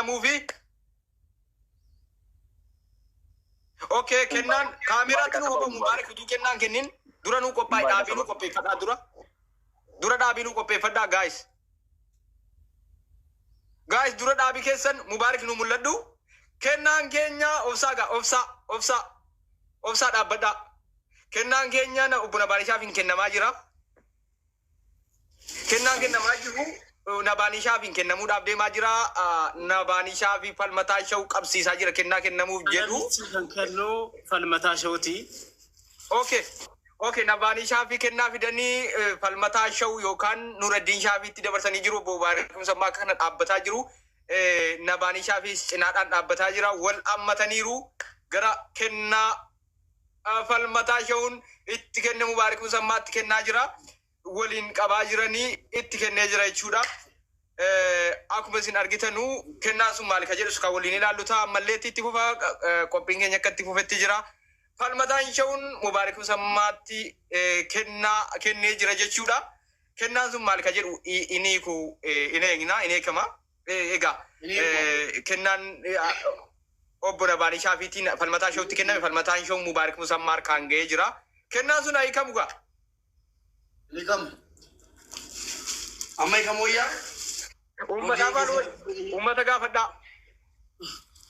Kennamuufi. Okay, kennaan kaameraatti nu hubamu. Mubaarak, utuu kennaan kennin dura nu qophaa'e, dhaabii nu qopheeffadhaa dura. Dura dhaabii nu qopheeffadhaa, guys. Guys, dura dhaabii keessan. Mubaarak, nu mul'adhu. Kennaan keenya, obsaa gaa, obsaa, obsaa, obsaa, dhaabbadhaa. Kennaan keenya na obbo Nabaanishaaf hin kennamaa jira. Kennaan kennamaa jiru Nabaanishaaf hin kennamuudhaaf deemaa jira. Nabaanishaa fi Falmataa Shaw qabsiisaa jira kennaa kennamuuf jedhu. Kanamichi kan kennu Falmataa Shawuti. Okay, Nabaanishaa fi kennaa fidanii Falmataa Shaw yookaan Nuraddiin Shaafiitti dabarsanii jiru. Obbo Mubaarak Musammaa akka kana dhaabbataa jiru. Nabaanishaa fi cinaadhaan dhaabbataa jira. Wal ammataniiru gara kennaa Falmataa Shawuun itti kenne Mubaarak Musammaatti kennaa jira. Waliin qabaa jiranii itti kennee jira jechuudha. Akkuma isin argitanu, kennaan sun maali ka jedhus kan waliin ilaallu ta'a. Ammallee itti fufa, qophiin keenya akka itti fufetti jira. Falmataan Shawuun Mubaarak Musammaatti kennaa kennee jira jechuudha. Kennaan sun maali ka jedhu inni hiiku in eegna, in eekama. Egaa kennaan obbo Nabaanii Shaafiitiin Falmataa Shawutti kenname, Falmataan Shawuun Mubaarak Musammaa harkaan ga'ee jira. Kennaan sun hiikamu gaa. Hiikamu. Amma hiikamu wayyaa? Uummata afaan, uummata gaafadhaa.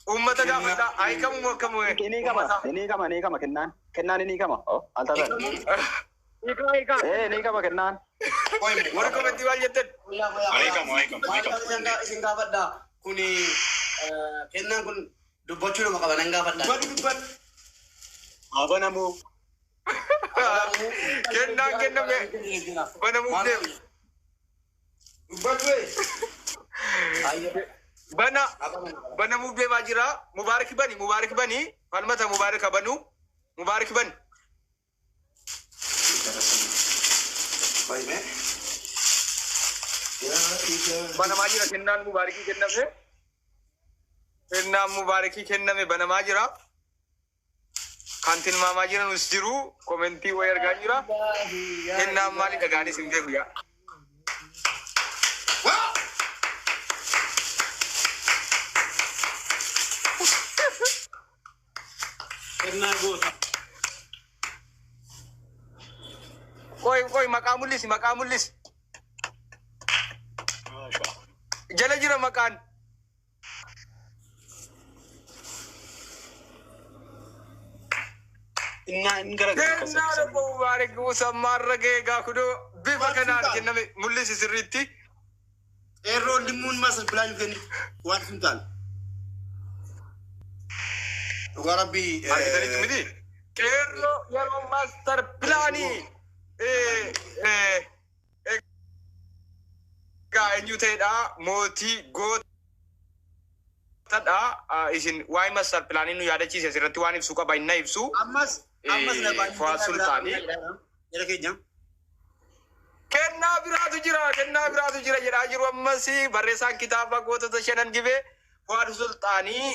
Uummata gaafadhaa. Hiikamu moo akkamu? Inni hiikama, inni hiikama, inni hiikama kennaan. Kennaan inni hiikama. Oh, al taatan. Hiikaa, hiikaa. Eh, inni hiikama kennaan. Warri komentii maal jettan? Hiikamu, hiikamu, hiikamu. Isin gaafadhaa. Kuni kennaan kun dubbachuu nama qaba, nan gaafadhaa. Dubbadhu, dubbadhu. Haa banamuu. Kennaan kenname banamuuf deema. Dubbadhu. Bana, banamuuf deemaa jira. Mubaarak bani, Mubaarak bani. Falmata, Mubaarak banu. Mubaarak bani. Baay'ee. Banamaa jira kennaan Mubaarakii kenname. Kennaan Mubaarakii kenname banamaa jira. Kan tilmaamaa jiranus jiru. Komentii wayii argaa jira. Kennaan maali dhagaanis hin beeku yaa. Kennaa goota. Qoy, qoy, maqaa mul'isi, maqaa mul'isi. Jala jira maqaan. Innaa inni garagara. Kennaan obbo Mubaarak Musammaarra ga'ee gaa kunoo bifa kanaan kenname, mul'isi sirriitti. Qeerroon dhimmuun master plan kenni waan sun taal. Dhugaa Rabbii. Argitanitti miti? Qeerroo yeroo master planii egaa eenyu ta'edha, mootii gootadha. Isin waa'ee master planii nu yaadachiise, asirratti waan ibsuu qaba, inni ibsu. Ammas ammas Fuwaad Sultaanii. Jara keenya. Kennaa biraatu jira, kennaa biraatu jira jedhaa jiru. Ammas barreessaan kitaaba Gootota Shanan Gibee Fuwaad Sultaanii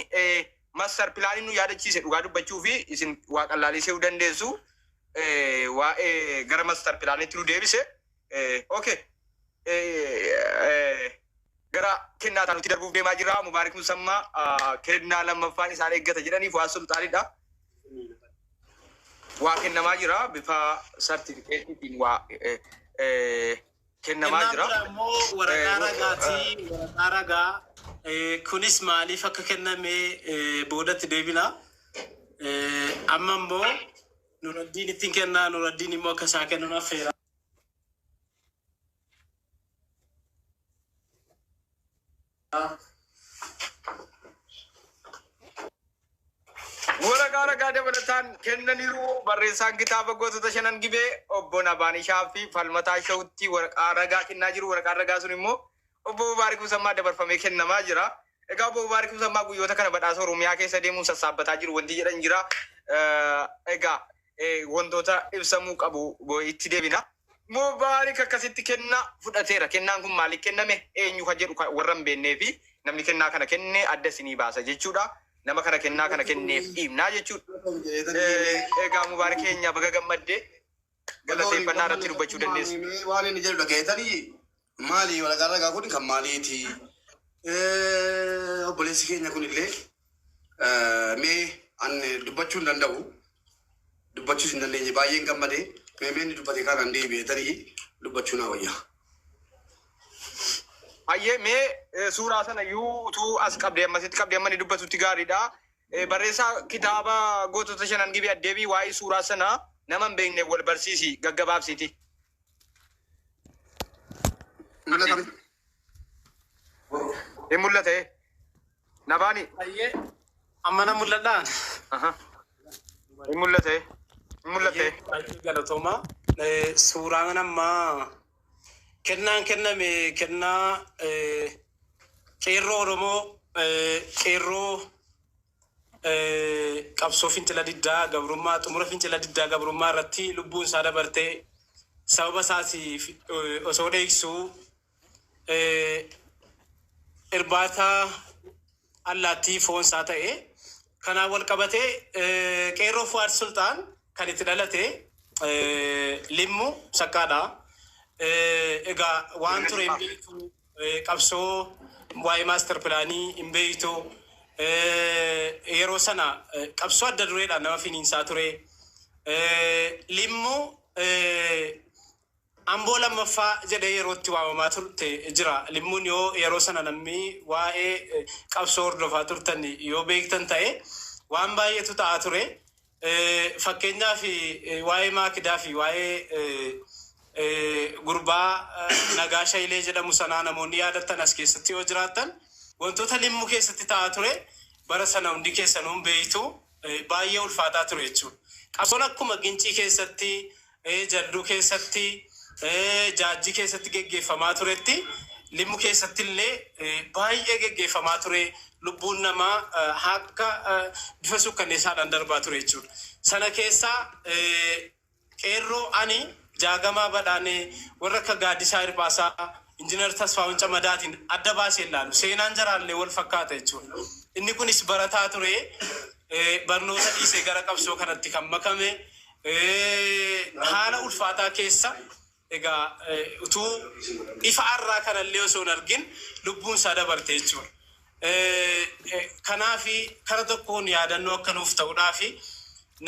master planii nu yaadachiise. Dhugaa dubbachuu fi isin waa qallaalisuu dandeessu. Waa'ee gara master planiitti nu deebise. Okay. Gara kennaa taanutti darbuuf deemaa jira. Mubaarik Musammaa kennaa lammaffaan isaan eeggata jedhanii Fuwaad Sultaanidha. Waa kennamaa jira, bifa sartifikeetiitiin waa kennamaa Kennaan jira. biraa immoo waraqaa ragaati. Waraqaa ragaa kunis maaliif akka kenname boodatti deebina. Amma immoo Nuraddiin ittiin kennaa, Nuraddiin immoo akka isaa kennuun affeera. Waraqaa ragaa dabalataan kennaniiru. Barreessaan kitaaba Gootota Shanan Gibee obbo Nabaanishaa fi Falmataa Shawutti waraqaa ragaa kennaa jiru. Waraqaan ragaa sun immoo obbo Mubaarik Musammaa dabarfamee kennamaa jira. Egaa obbo Mubaarik Musammaa guyyoota kana badhaasa Oromiyaa keessa deemuun sassaabbataa jiru wanti jedhan jira. Egaa wantoota ibsamuu qabu itti deebina. Mubaarik akkasitti kennaa fudhateera. Kennaan kun maaliif kenname, eenyu kan jedhu warra hin beeknee fi namni kennaa kana kenne adda isinii baasa jechuudha. Nama kana kennaa kana kenneef dhiibnaa jechuudha. Egaa Mubaarik keenya, baga gammaddee, galateeffannaa irratti dubbachuu dandeessa. Waan inni jedhu dhageetanii, maali waraqaan ragaa kun, kan maaliiti? Obboleessi keenya kunillee mee an dubbachuu hin danda'u. Dubbachuus hin dandeenye, baay'een gammadee mee mee inni dubbate kanaan deebi'ee tarii dubbachuu naa wayya. Hayyee, mee suuraa sana iyyuu utuu as qabdee ammasitti qabdee amma inni dubbatutti gaariidha. Barreessaa kitaaba Gootota Shanan Gibee Addeebii, waa'ee suuraa sana nama hin beekne wal barsiisi, gaggabaabsiiti. Mul'ata. Hin mul'ate. Nabaani. Hayyee, amma na mul'adhaan. Hin mul'ate. Hin mul'ate. Baay'ee galatooma. Suuraan ammaa kennaan kenname kennaa qeerroo Oromoo, qeerroo qabsoo fincila diddaa gabrummaa, xumura fincila diddaa gabrummaa irratti lubbuun isaa dabartee sababa isaatiif osoo dheeksuu irbaata allaattii foon isaa ta'e. Kanaan wal qabatee qeerroo Fuwaad Sultaan kan itti dhalate Limmu Saqqaadha. Egaa waan ture hin beektu, qabsoo waa'ee master planii hin beektu. Yeroo sana qabsoo adda dureedhaan nama finiinsaa ture. Limmu Amboo lammaffaa jedhee yeroo itti waamamaa turte jira. Limmuun yoo yeroo sana namni waa'ee qabsoo hordofaa turtan yoo beektan ta'e waan baay'eetu ta'aa ture. Fakkeenyaaf waa'ee Maakidaa fi waa'ee gurbaa Nagaa Shayilee jedhamu sanaa namoonni yaadattan as keessatti yoo jiraattan, wantoota Limmuu keessatti ta'aa ture bara sana hundi keessanuu hin beektu, baay'ee ulfaataa ture jechuudha. Qabsoon akkuma Gincii keessatti, Jalduu keessatti, Jaajjii keessatti geggeeffamaa turetti Limmu keessatti illee baay'ee geggeeffamaa ture. Lubbuun namaa akka bifa sukkanneessaadhaan darbaa ture jechuudha. Sana keessaa qeerroo ani Jaagamaa Badhaanee, warra akka Gaaddisaa Hirphaasaa, Injiinar Tasfaa'un Camadaatiin adda baasee ilaalu. Seenaan jaraallee wal fakkaata jechuudha. Inni kunis barataa ture. Barnoota dhiisee gara qabsoo kanatti kan makame haala ulfaataa keessa egaa utuu ifa arraa kanallee osoo hin argin lubbuun isaa dabarte jechuudha. Kanaafi kara tokkoon yaadannoo akka nuuf ta'uudhaafi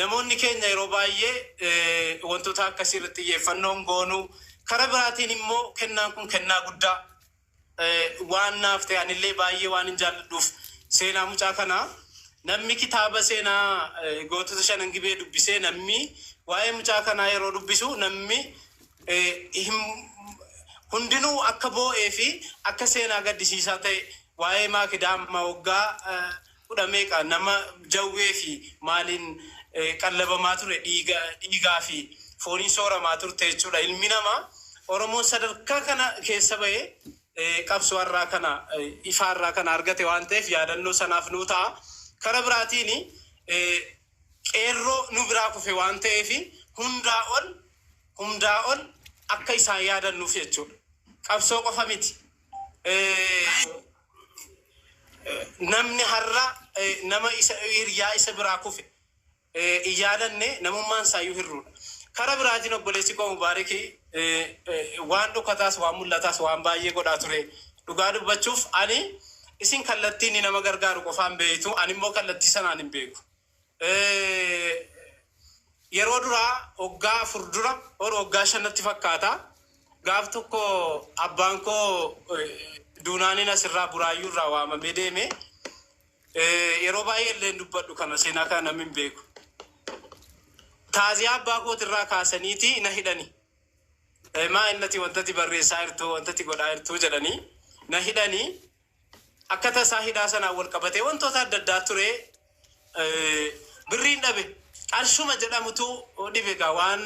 namoonni keenya yeroo baay'ee wantoota akkasii irratti xiyyeeffannoon goonuu, kara biraatiin immoo kennaan kun kennaa guddaa waan naaf ta'e, anillee baay'ee waan hin jaalladhuuf seenaa mucaa kanaa. Namni kitaaba seenaa Gootota Shanan Gibee dubbisee, namni waa'ee mucaa kanaa yeroo dubbisu, namni hundinuu akka boo'ee fi akka seenaa gaddisiisaa ta'e, waa'ee Maakidaa amma waggaa 10 meeqa nama jawwee fi maaliin qallabamaa ture, dhiigaa fi fooniin sooramaa turte jechuudha. Ilmi namaa Oromoon sadarkaa kana keessa bahee qabsoo har'aa kana, ifa har'aa kana argate waan ta'eef yaadannoo sanaaf nuu ta'a. Kara biraatiin qeerroo nu biraa kufe waan ta'eef hundaa ol akka isaan yaadannuuf jechuudha. Qabsoo qofa miti. Namni har'a nama isa hiriyaa isa biraa kufe hin yaadanne namummaan isaayyuu hirruudha. Kara biraatiin obboleessi koo Mubaarikii waan dhokataas waan mul'ataas waan baay'ee godhaa ture. Dhugaa dubbachuuf ani isin kallattii inni nama gargaaru qofaan beektu, ani immoo kallattii sanaan hin beeku. Yeroo duraa waggaa 4 dura or waggaa 5tti fakkaata. Gaaf tokko abbaan koo duunaanin asirraa Buraayyuu irraa waamamee deeme. Yeroo baay'ee illee hin dubbadhu kana, seenaa kana namni hin beeku. Taaziyaa abbaa kootirraa kaasaniiti na hidhani. Maa innati wantati barreessaa jirtu, wantati godhaa jirtu jedhanii na hidhanii. Akka tasaa hidhaa sanaan wal qabatee wantoota adda addaa ture. Birriin dhabe, qarshuma jedhamutu dhibe. Gaa waan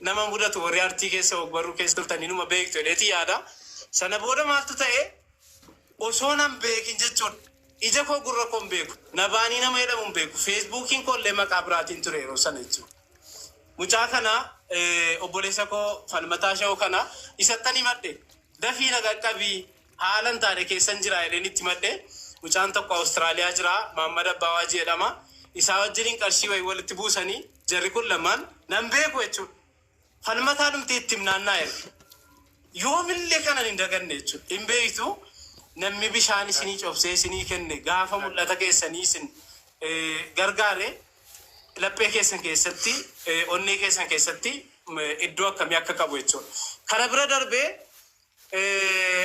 nama mudatu warri artii keessa ogbarruu keessa turtanii numa beektu jedheeti yaada. Sana booda maaltu ta'e? Osoo nan beekin jechuudha. Ija koo gurra koo hin beeku. Nabaanii nama jedhamu hin beeku. Feesbuukiin koo illee maqaa biraatiin ture yeroo sana jechuudha. Mucaa kana, obboleessa koo Falmataa Sha'oo kana isattan himadhe. Dafii na qaqqabii, haala hin taane keessan jira jedheen itti himadhe. Mucaan tokko Awustiraaliyaa jira. Maammad Abbaawaaji jedhama. Isaa wajjiniin qarshii wayii walitti buusanii jarri kun lamaan nan beeku jechuudha. Falmataa dhumti itti himnaannaa erge. Yoomillee kanan hin daganne jechuudha. Hin beektu. Namni bishaan isinii cobsee isinii kenne gaafa mul'ata keessanii isin gargaare laphee keessan keessatti, onnee keessan keessatti iddoo akkamii akka qabu jechuudha. Kana bira darbee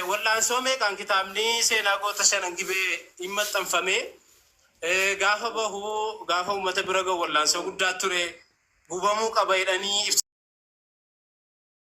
wal'aansoo meeqaan kitaabni seenaa goota shanan gibee hin maxxanfamee, gaafa bahu, gaafa uummata bira gahu, wal'aansoo guddaa ture, gubamuu qaba jedhanii ibsa.